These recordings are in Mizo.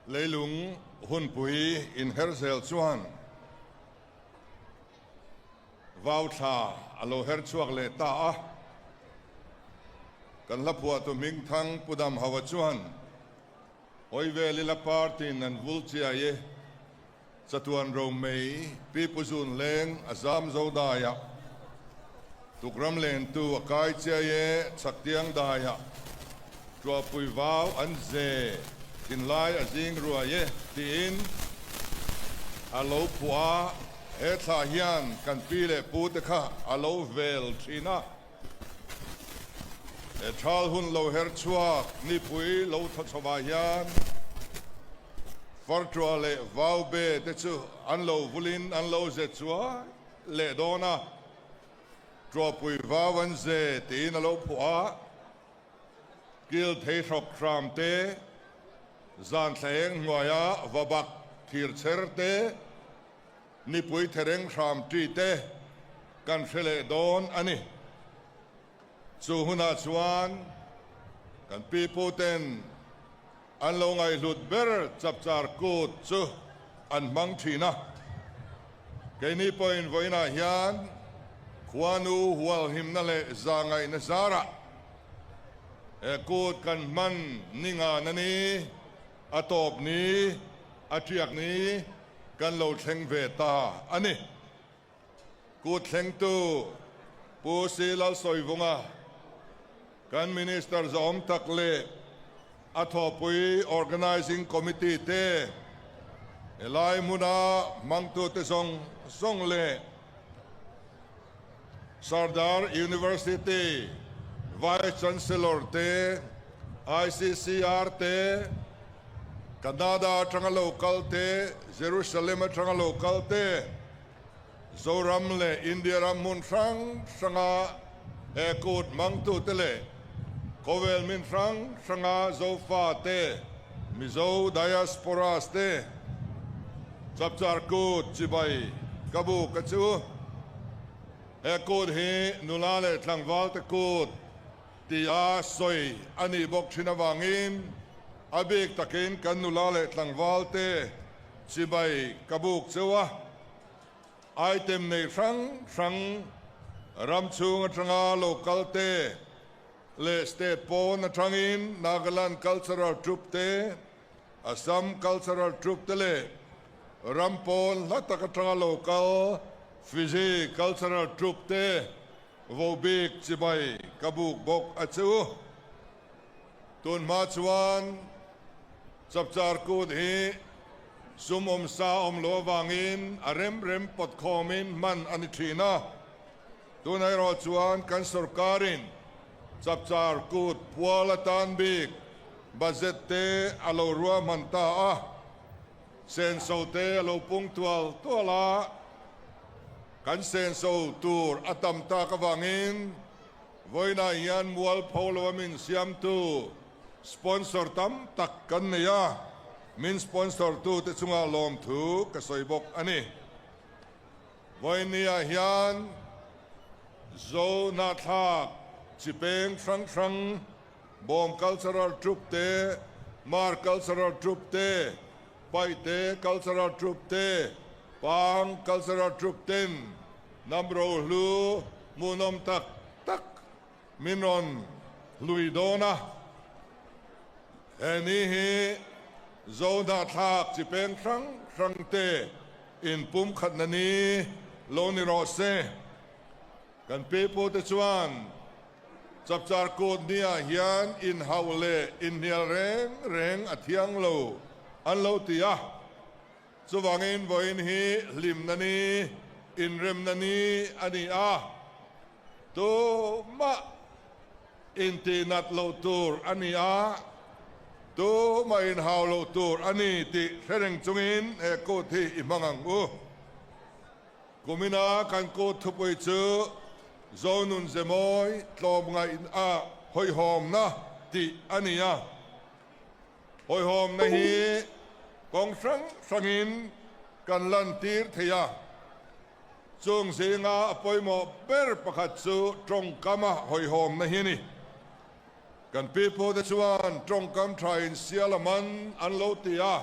Leilung hunpui inher zel chuan vau thla a lo her chhuak leh ta a. Kan hla phuahtu hmingthang Pu Damhaua chuan, Hawi vel ila party-in an vul chiai e, Chatuan Romei Pi Pu Zun Leng a zam zo daiah, Tukram lentu a kai chiai e, Chhaktiang daiah, Tuahpui vau an ze thinlai a zing ruai e tiin a lo phuah a, he thla hian kan pi leh pu te kha a lo vel thin a. He thal hun lo her chhuak nipui lo thaw chhovah hian Farṭuah leh Vaube te chu an lo vulin an lo ze chuai leh dawn a, Ṭuahpui vau an ze tiin a lo phuah a, Kil thei hrawk hram te, zan thla eng hnuaia va bak thir chher te, nipui thereng hram ṭi te kan hre leh dawn a ni. Chu hunah chuan kan piputen an lo ngaihhlut ber chapchar kut chu an hmang thin a. Keini pawhin vawiinah hian khuanu hualhimna leh zahngaihna zarah he kut kan hman ni ngan a ni, a tawp ni, a tiak ni kan lo thleng ve ta a ni. Kut thlengtu Pu Si Lalsawivunga, kan Minister zawm tak leh a thawhpui Organising Committee te, helai hmuna hmangtute zawng zawng leh Sardar University Vice Chancellor te, ICCR te, Canada atanga lo kal te, Jerusalem atanga lo kal te, Zoram leh India ram hmun hrang hranga he kut hmangtute leh khawvel hmin hrang hranga Zofa te, Mizo diasporas te, Chapchar Kut chibai ka bu ka chu. He kut hi nula leh tlangvalte kut tia sawi a nih bawk thin avangin a bik takin kan nula leh tlangvalte Chibai ka buk cheu a, item nei hrang hrang ram chhung atanga lo kal te leh state pawn atangin Nagaland Cultural Troupe te, Assam Cultural Troupe te leh ram pawn hla tak atanga lo kal Fiji Cultural Troupe te vo bik chibai ka buk bawk a chu. Tun hma chuan Chapchar Kut hi sum awm sa awm lo avangin a rem rem pawt khawmin hman a ni thin a. Tunah erawh chuan kan sorkarin Chapchar Kut pual atan bik budget te a lo ruahman ta a, senso te a lo pung tual tual a, kan senso tur a tam tak avangin Vawiinah hian mualpho lo a min siamtu sponsor tam tak kan nei a, min sponsor tute chungah lawmthu ka sawi bawk a ni. Vawiinniah hian Zo hnahthlak chi peng hrang hrang, Bawm Cultural Troupe te, Mar Cultural Troupe te, Paihte Cultural Troupe te, Pang Cultural Troupe ten Hnam rohlu hmuhnawm tak tak min rawn hlui dawn a, he ni hi Zo hnahthlak chi peng hrang hrang te inpumkhatna ni lo ni rawh se. Kan pipute chuan Chapchar Kut niah hian inhauh leh inhnial reng reng a thiang lo an lo ti a. Chuvangin vawiin hi hlimna ni, inremna ni a ni a, tumah intihnat loh tur a ni a, tumah inhau loh tur a ni tih hre reng chungin he kut hi i hmang ang u. Kumina kan kut thupui chu Zonun Zemawi tlawmngaih a hawihhawmna tih a ni a. Hawihhawmna hi kawng hrang hrangin kan lantir thei a, chung zinga a pawimawh ber pakhat chu tawngkama hawihhawmna hi a ni. Kan pipute chuan tawngkam thain sial a man an lo ti a,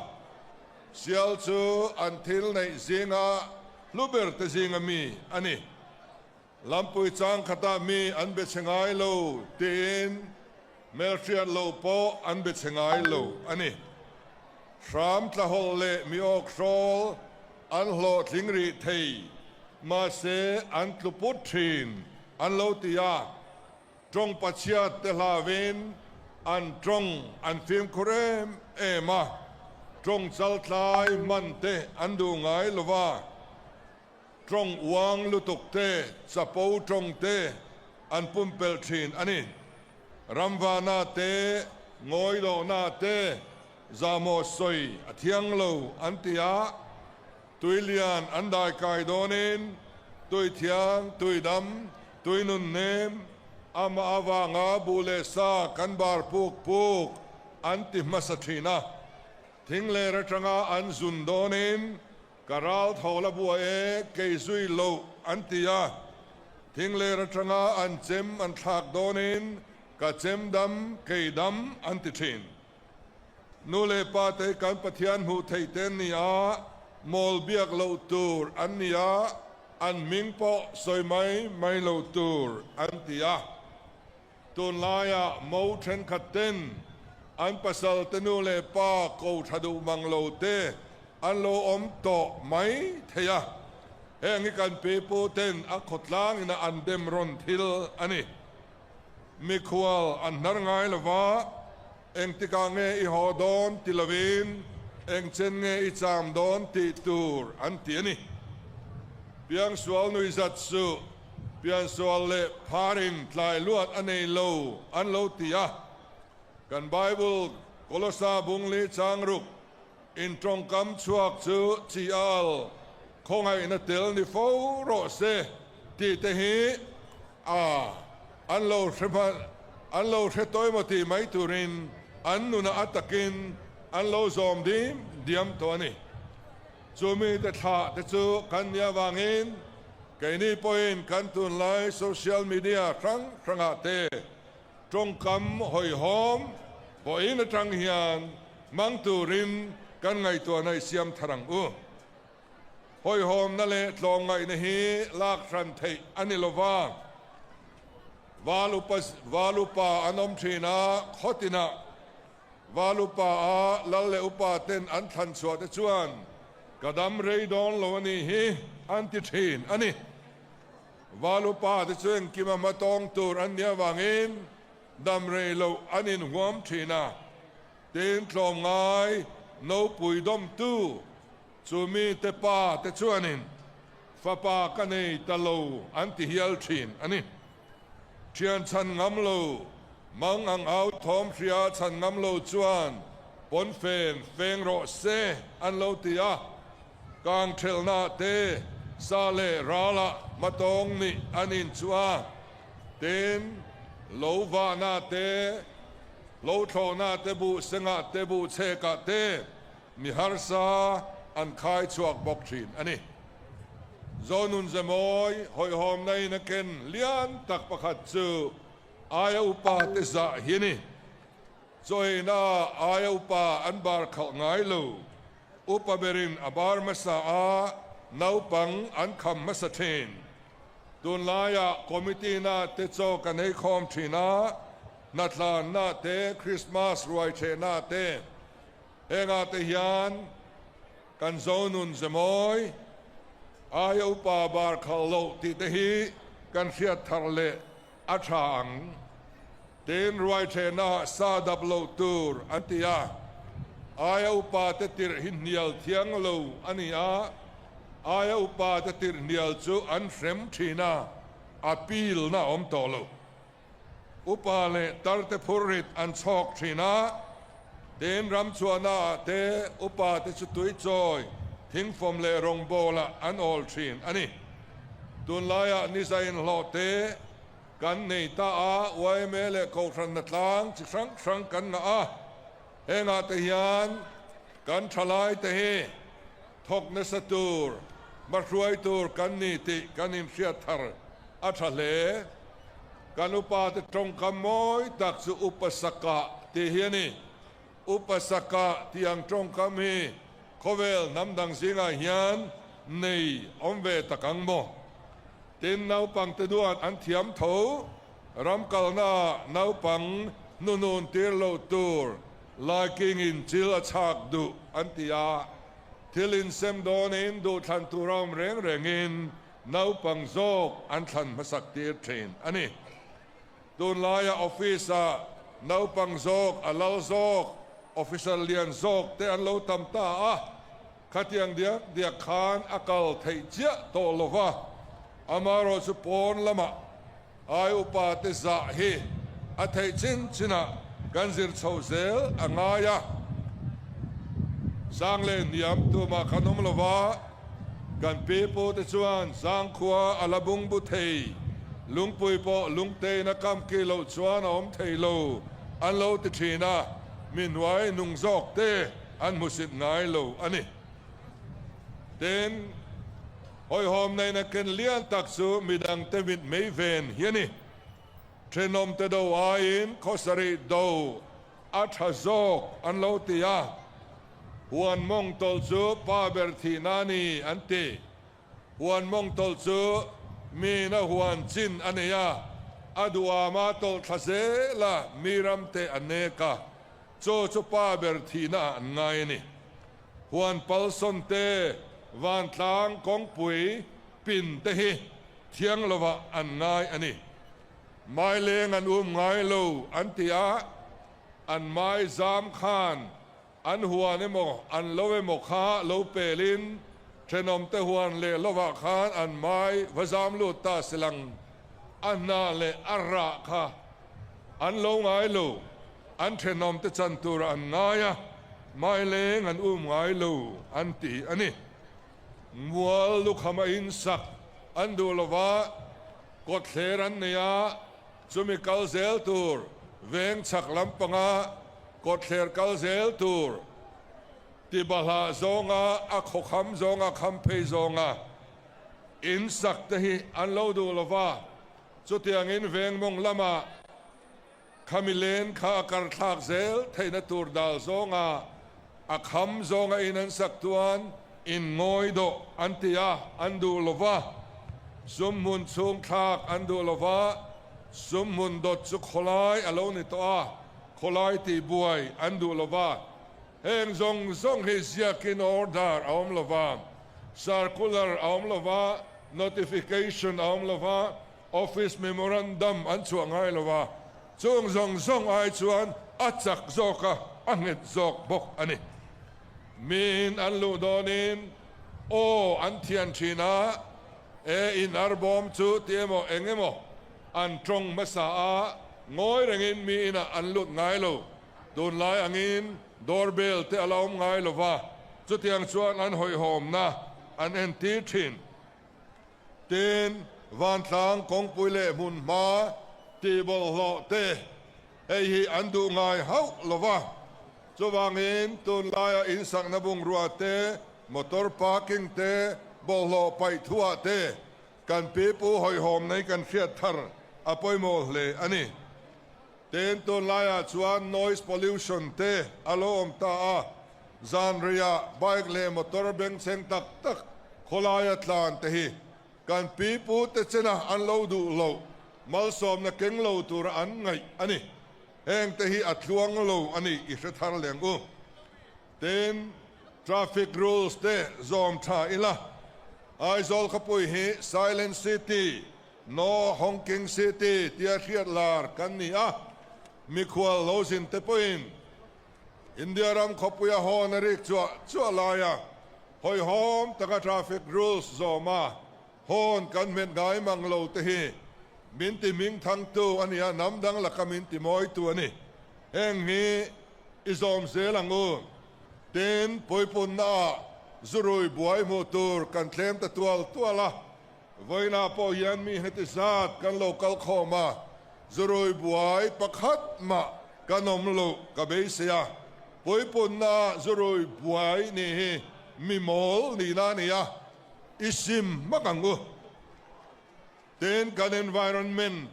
sial chu an thil neih zinga hlu ber te zinga mi a ni. Lampui chang khatah mi an be chhe ngai lo tiin hmelhriat loh pawh an be chhe ngai lo a ni. Hram tlahawlh leh mi awk hrawl an hlawhtling rih thei, mahse an tlu put thin an lo ti a. Tawng pachhiat te hlauin an tawng an fimkhur em em a, tawng chaltlai hman te an duh ngai lo va. Tawng uang lutuk te, chapo tawng te an pumpelh thin a ni. Ramvana te, ngawilohna te, zahmawh sawi a thiang lo an ti a, tuilian an daikai dawnin tui thiang, tui dam, tui nun nem, amah avanga buh leh sa kan bar puk puk an ti hmasa thin a. Thing ler atanga an zun dawnin Ka ral tho la buai e, kei zui loh an ti a. Thingler atanga an chem an thlak dawnin ka chem dam, kei dam an ti thin. Nu leh pa te kan Pathian hmuh theih te an ni a, mawl biak loh tur an ni a, an hming pawh sawi mai mai lo tur an ti a. Tunlaiah mo thenkhat ten an pasal te nu leh pa ko tha duh mang lo te an lo awm tawh mai thei a, heng hi kan pipu ten a khawtlang ina an dem rawn thil a ni. Mikhual an hnar ngai lova, engtikah nge i haw dawn ti lovin engchen nge i cham dawn tih tur an ti a ni. Piangsual nuihzat suh. Piansual leh pharin tlai luat a nei lo an lo ti a. Kan Bible Kolosa bungli changruk in tawngkam chhuak chu chi al khawngaihna tel ni fo rawh se tih te hi a an lo hre hman an lo hre tawi maw tih mai turin an nunah a takin an lo zawm dim diam tawh a ni. Chu mite thlah te chu kan nih avangin keini pawhin kan tunlai social media hrang hrangah te tawngkam hawihhawm vawiin atang hian hmang turin kan ngaihtuahna i siam thar ang u. Hawihhawmna leh tlawmngaihna hi lak hran theih a ni lova, val upa an awm thin a, khawtinah Val upa a lal leh upa ten an thlan chhuah te chuan ka dam rei dawn lo a nih hi an ti thin a ni. Val upa te chu engkim a hma tawng tur an nih avangin dam rei loh an inhuam thin a, tin tlawmngai nopui dawmtu chu mi te pa te chuanin fapa ka nei ta lo an ti hial thin a ni. Thian chhan ngam lo, mang ang au thawm hria chhan ngam lo chuan pawnfen feng rawh se an lo ti a. Kang thelhna te sa leh ralah hmatawng nih an inchuh a, tin, lo vahna te, lo thlawhna te buh sengah te buh chhekah te Mi harsa an khai chhuak bawk thin a ni. Zonun Zemawi hawihhawmna in a ken lian tak pakhat chu aia upa te zah hi a ni. Chawiina aia upa an bar khalh ngai lo. Upa berin a bar hmasa a, naupang an kham hmasa thin. Tunlaiah committee na te chaw kan ei khawm thin a, hnatlanna te, Christmas ruai thehna te, Hengah te hian kan Zonun Zemawi, aia upa bar khalh loh tih te hi kan hriat thar leh a tha ang. Tin, ruaithehna sa dap loh tur an ti a, aia upa te tirh hi hnial thiang lo a ni a, aia upa te tirh hnial chu an hrem thin a, appeal na awm tawh lo. Upa leh tarte phurrit an chhawk thin a, tin ramchhuahnaah te upa te chu tui chawi, thingfawm leh rawngbawlah an awl thin a ni. Tunlaiah niza inhlawh te kan nei ta a, yma leh Kohhranna tlang chi hrang hrang kan ngah a, hengah te hian kan thalai te hi thawk nasa tur, hmahruai tur kan ni tih kan inhriat thar a tha hle. Kan upate tawngkam mawi tak chu Upasaka tih hi a ni. Upasaka tih ang tawngkam hi khawvel hnam dang zingah hian nei awm ve tak ang maw? Tin, naupangte duat an thiam tho. Ram kalnaah naupang hnunun tir lo tur laikingin chil a chhak duh an ti a. Thil insem dawnin duhthlan tur a awm reng rengin naupang zawk an thlan hmasak tir thin a ni. Tunlaia office-ah naupang zawk a lal zawk, officer lian zawk te an lo tam ta a, khatiang diak diak khan a kal theih chiah tawh lo va, amaherawhchu pawn lamah ai upa te zah hi a theih chin chinah kan zir chho zel a ngai a. Sang leh hniam tumah kan awm lo va, kan pi pu te chuan zangkhua a la bung bu thei, lungpui pawh lungtein a kam ki loh chuan a awm thei lo an lo ti thin a, mi hnuai nung zawk te an hmusit ngai lo a ni. Tin, hawihhawm neihna ken lian tak chu midangte mit mei ven hi a ni. Thenawmte do aiin khawsarih do a tha zawk an lo ti a, huan mawng tawlh chu pa ber thihna a ni an ti. Huan mawng tawlh chu miin a huan chin a nei a, a duhama tawlh thla zel a mi ramte a nek a, chaw chu pa ber thihna ah an ngai a ni. Huan palsawn te, vantlang kawngpui pin te hi thiang lovah an ngai a ni. Maileng an um ngai lo an ti a, an mai zam khan An huan emaw, an lo emaw kha lo pelin thenawmte huan leh lovah khan an mai va zam lut ta silang. A hna leh a rah kha an lo ngai lo, an thenawmte chan turah an ngai a, mai leng an um ngai lo an ti a ni. Mual lukham a insak an duh lova, kawtthler an nei a, Chumi kal zel tur veng chhak lampanga kawtthler kal zel tur ti bahlah zawnga a khawkham zawnga kham phei zawnga in sak te hi an lo duh lo va, chutiangin veng mawng lama khami len kha a kar thlak zel theihna tur dal zawnga a kham zawnga in an sak chuan in ngawi dawh an ti a, an duh lo va, sum hmun chhung thlak an duh lo va, sum hmun dawt chu khawlai a lo ni tawh a, khawlai tihbuai an duh lo va, heng zawng zawng hi ziakin order a awm lo va, circular a awm lo va, notification a awm lo va, office memorandum an chhuah ngai lo va, chung zawng zawng ai chuan a chak zawk a, a nghet zawk bawk a ni. Miin an luh dawnin aw an thian thin a, e in arbawm chu ti emaw eng emaw an tawng hmasa a, ngawi rengin mi inah an lut ngai lo. Tunlai angin doorbell te a la awm ngai lo va, chutiang chuan an hawihhawmna an entir thin. Tin, vantlang kawngpui leh hmunhma tihbawlhhlawh te hei hi an duh ngai hauh lo va. Chuvangin tunlaia insakna bungrua te, motor parking te, bawlhhlawh paih thuah te kan pipu hawihhawm nei kan hriat thar a pawimawh hle a ni. Tin, tunlaiah chuan noise pollution te a lo awm ta a, zanriah bike leh motor bengchheng tak tak khawlaia tlan te hi kan pipu te chena an lo duh loh malsawmna keng lo tura an ngaih a ni. Heng te hi a tluang lo a ni i hre thar leng u. Tin, traffic rules te zawm tha ila, Aizawl khawpui hi Silent City, No Honking City tia hriat lar kan ni a, mikhual lo zin te pawhin India ram khawpuia hawn a rik chuah chuah laia hawihhawm taka traffic rules zawma hawn kan hmet ngai mang lo te hi min ti hming thangtu a ni a, hnam dang laka min ti mawitu a ni. Heng hi i zawm zel ang u. Tin, puipunnaah zurui buai hmuh tur kan thlem ta tual tual a, Vawiinah pawh hian mi heti zat kan lo kal khawm a, zurui buai pakhat mah kan awm loh ka beisei a, puipunna zurui buai nih hi mi mawl nihna a ni a, i sim hmak ang u. Tin, kan environment.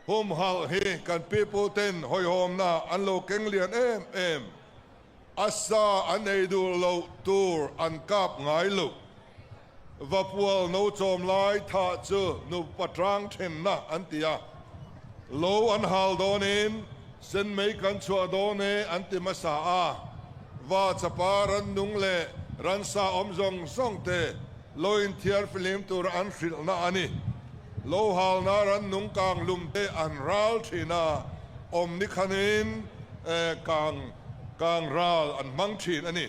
Humhalh hi kan piputen hawihhawmna an lo keng lian em em. A sa an ei duh loh tur an kap ngai lo. Vapual no chawm lai thah chu nupa tang thenna an ti a. Lo an hal dawnin sen mei kan chhuah dawn e an ti hmasa a. Va chapa rannung leh ransa awm zawng zawng te lo inthiar fihlim tura an hrilhna a ni. Lo halna rannung kang lum te an ral thin a, awm ni khanin kang kang ral an hmang thin a ni.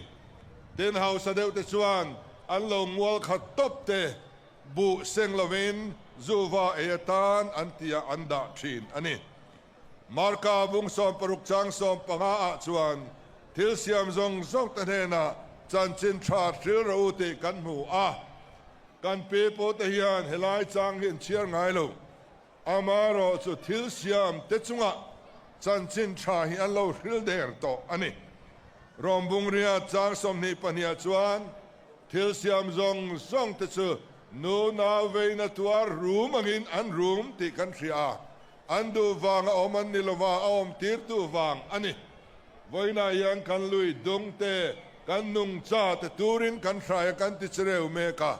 Tin, hausa deuh te chuan an lo ngual khat tawp te buh seng lovin zuva ei atan an tia an dah thin a ni. Marka bung 60 chang 15 ah chuan thil siam zawng zawng te hnenah chanchin tha hril rawh u tih kan hmu a. Kan pi pu te hian helai chang hi an chhiar ngai lo. Amaherawh chu thil siam te chungah chanchin tha hi an lo hril der tawh a ni. Rom bungria chang 22 ah chuan thil siam zawng zawng te chu nu nau veina tuar rum angin an rum tih kan hria a. An duh vang a awm an ni lova, a awm tirtu vang a ni. Vawiinah hian kan lui dung te, kan nungcha te turin kan hrai a kan ti chireu mek a.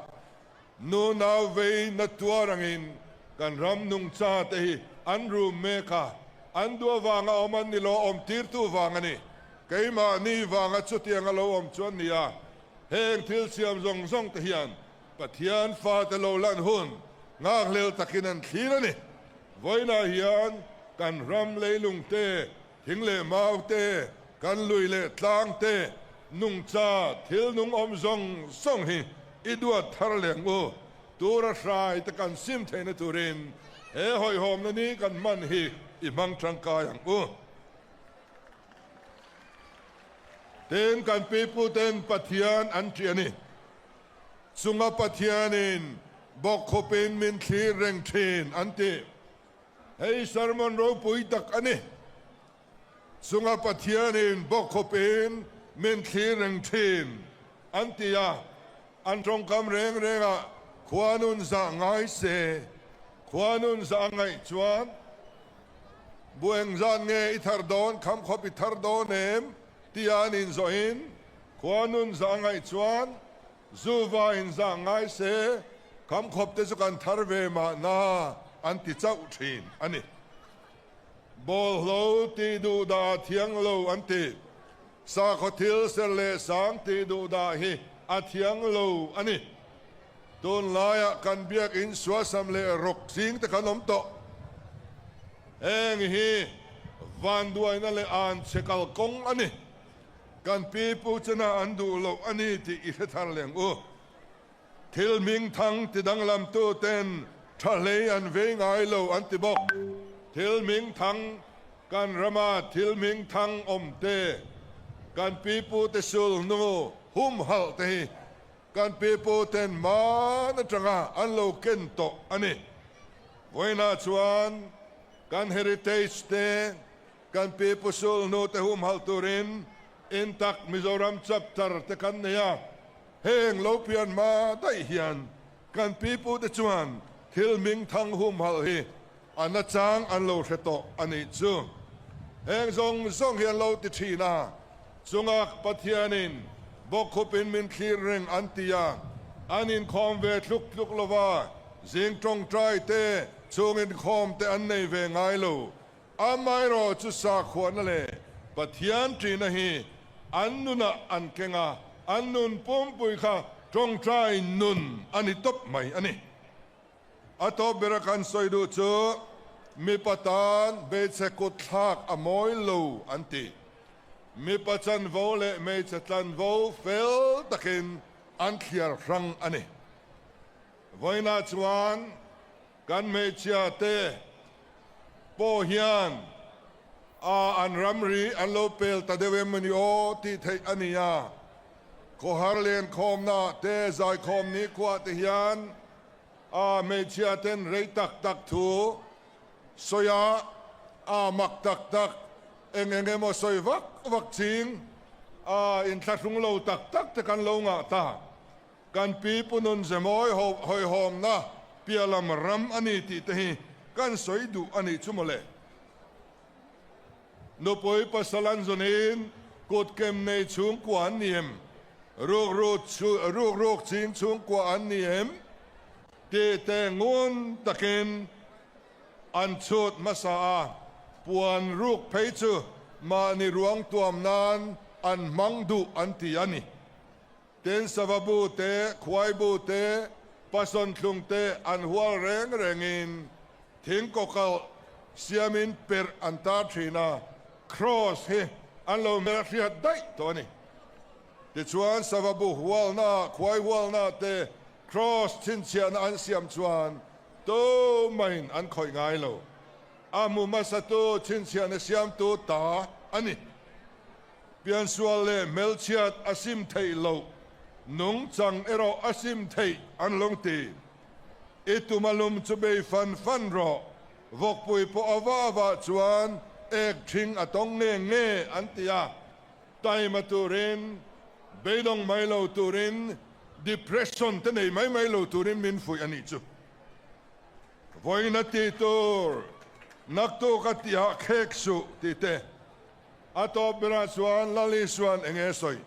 Nu nau vei na tuar angin kan ram nungcha te hi an rum mek a, an duh avanga awm an ni lo, awm tirtu vang a ni. Keimahni vanga chutiang a lo awm chu an ni a, heng thil siam zawng zawng te hian Pathian fate lo lan hun nghakhlel takin an thlir a ni. Vawiinah hian kan ram leilung te, thing leh mau te, kan lui leh tlang te, nungcha thil nung awm zawng zawng hi i duat thar leng u. Tura hrai te kan sim theihna turin he hawihhawmna ni kan hman hi i hmang tangkai ang u. Tin, kan piputen Pathian an ṭih a ni. Chunga Pathianin bawkkhawpin min thlir reng thin an ti. Hei sermon ropui tak a ni. Chunga Pathianin bawkkhawpin min thlir reng thin an ti a, an tawngkam reng rengah khua nun zah ngai se, khua nun zah ngaih chuan bu engzat nge i thar dawn, khamkhawp i thar dawn em tia an inzawhin Khua nun zah ngaih chuan zu va in zah ngai se, kham khawp te chu kan thar ve mahna an ti chauh thin a ni. Bawlhlo tih duh dah a thiang lo an ti. Sakhaw thil ser leh sang tih duh dah hi a thiang lo a ni. Tunlaiah kan biakinn suasam leh rawk zing te kan awm tawh. Heng hi vanduaina leh anchhe kalkawng a ni. Kan pi pu chena an duh loh a ni tih i hre thar leng u. Thil hming thang ti danglam tu ten tha hlei an vei ngai lo an ti bawk. Thil hming thang kan rama thil hming thang awm te, kan pi pu te sul hnu humhalh te hi kan pi pu ten hman atanga an lo ken tawh a ni. Vawiinah chuan kan heritage te Kan pi Pu Sulhnu te humhalh turin Intak Mizoram Chapter te kan nei a, heng lo pian hma daih hian kan pi pu te chuan thil hming thang humhalh hi a nachang an lo hre tawh a nih chu. Heng zawng zawng hi an lo ti thin a, chungak Pathianin bawkkhupin min thlir reng an ti a, an inkhawm ve tluk tluk lova zing tawngtai te chhung inkhawm te an nei ve ngai lo. Amaherawh chu sakhuana leh Pathian ṭihna hi an nunah an keng a, an nun pumpui kha ṭawngṭai nun a ni tawp mai a ni. A tawp bera kan sawi duh chu mipa tan hmeichhe kutthlak a mawi lo an ti. Mipa chanvo leh hmeichhe tlanvo fel takin an thliar hrang a ni. Vawiinah chuan Kan hmeichhia te pawh hian a an ramri an lo pel ta deuh em ni aw tih theih a ni a. Khawhar lenkhawmna te zaikhawm nikhua te hian a hmeichhia ten rei tak tak thu sawi a, a mak tak tak eng eng emaw sawi vak vak ching a inthlahrung lo tak tak te kan lo ngah ta. Kan pi pu nun ze mawi hawihhawmna piahlam ram a ni tih te hi kan sawi duh a nih chu mawle. Nupui pasal an zawnin kut kem nei chhungkua an ni em? Ruk ruk ching chhungkua an ni em? Tih te ngun takin an chhut hmasa a, puan ruk phei chu mahni ruang tuam nan an hmang duh an ti a ni. Tin, sava bu te, khuai bu te, pasawn thlung te an hual reng rengin thing kawkalh siamin perh an tar thin a, kraws hi an lo hmel hriat daih tawh a ni. Tichuan, sava bu hualna, khuai hualna te kraws chhinchhiahna an siam chuan tumahin an khawih ngai lo. A hmu hmasatu chhinchhiahna siamtu ta a ni. Piansual leh hmelchhiat a sim theih loh, nungchang erawh a sim theih an lo ti. I tum a lum chu bei fan fan rawh, vawkpui pawh a va avah chuan ek ṭhing a tawng nge nge an ti a, taima turin, beidawng mai lo turin, depression te nei mai mai lo turin min fuih a nih chu. Vawiin a ti tur, naktuk a tihah khek suh tih te. A tawp berah chuan Lal Isua'n eng nge sawi?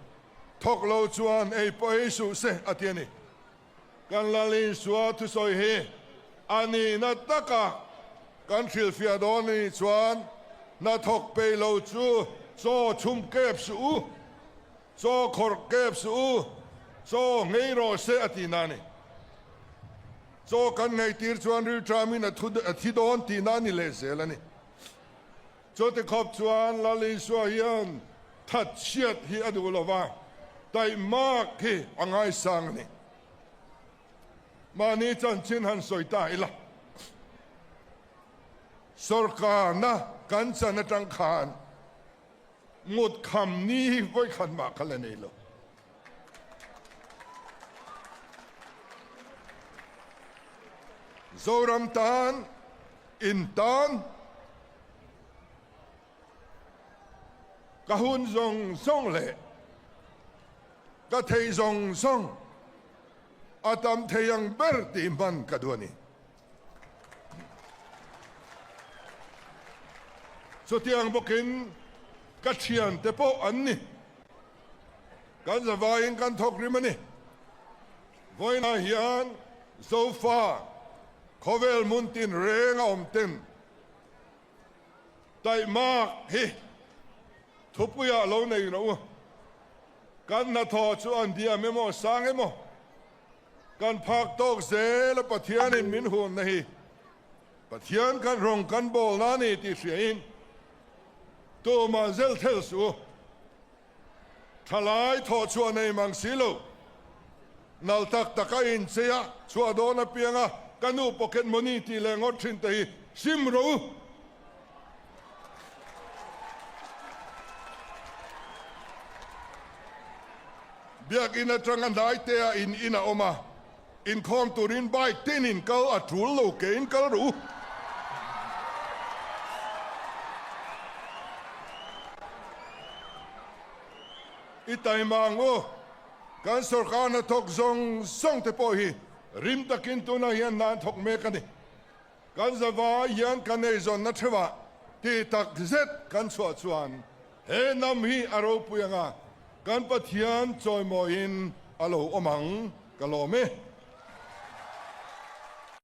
Thawk lo chuan ei pawh ei suh se a ti a ni. Kan Lal Isua thusawi hi a nihna taka kan hrilhfiah dawn a nih chuan hnathawk peih lo chu chaw chhum kep suh u, chaw khawrh kep suh u, chaw nghei rawh se a tihna a ni. Chaw kan ngheitir chuan rilṭamin a thi dawn tihna a ni lehzel a ni. Chuti khawp chuan Lal Isua hian thatchhiat hi a duh lo va, taihmak hi a ngaisang a ni. Mahni chanchin han sawi ta ila, sawrkarna kan chan atang khan ngut kham ni hi vawikhat mah kha la nei lo. Zoram tan, in tan, ka hun zawng zawng leh ka thei zawng zawng a tam thei ang ber tih hman ka duh a ni. Chutiang bawkin ka thiante pawh an ni. Kan zavaiin kan thawk rim a ni. Vawiinah hian Zofa khawvel hmun tin reng a awm ten taihmak hi thupuiah lo nei rawh u. Kan hnathawh chu an diam emaw sang emaw kan phak tawk zel a Pathianin min hunna hi Pathian kan rawng kan bawl na ni tih hriain tumah zel thel suh u. Thalai thawh chhuah nei mang si lo. Nal tak tak a inchei a, chhuah dawn apiang a, ka nu pocket money tih leh ngawt thin te hi sim rawh u. Biakin atanga hnaitea in in a awm a, inkhawm turin bike tinin kal a tul lo kein kal rawh u. I taima ang u, kan sawrkar hnathawk zawng zawng te pawh hi rim takin tunah hian hna an thawk mek a ni. Kan zavai hian kan eizawnna theuhah ti tak zet kan chhuah chuan he hnam hi a ropui anga kan Pathian chawimawiin a lo awm ang ka lawm e.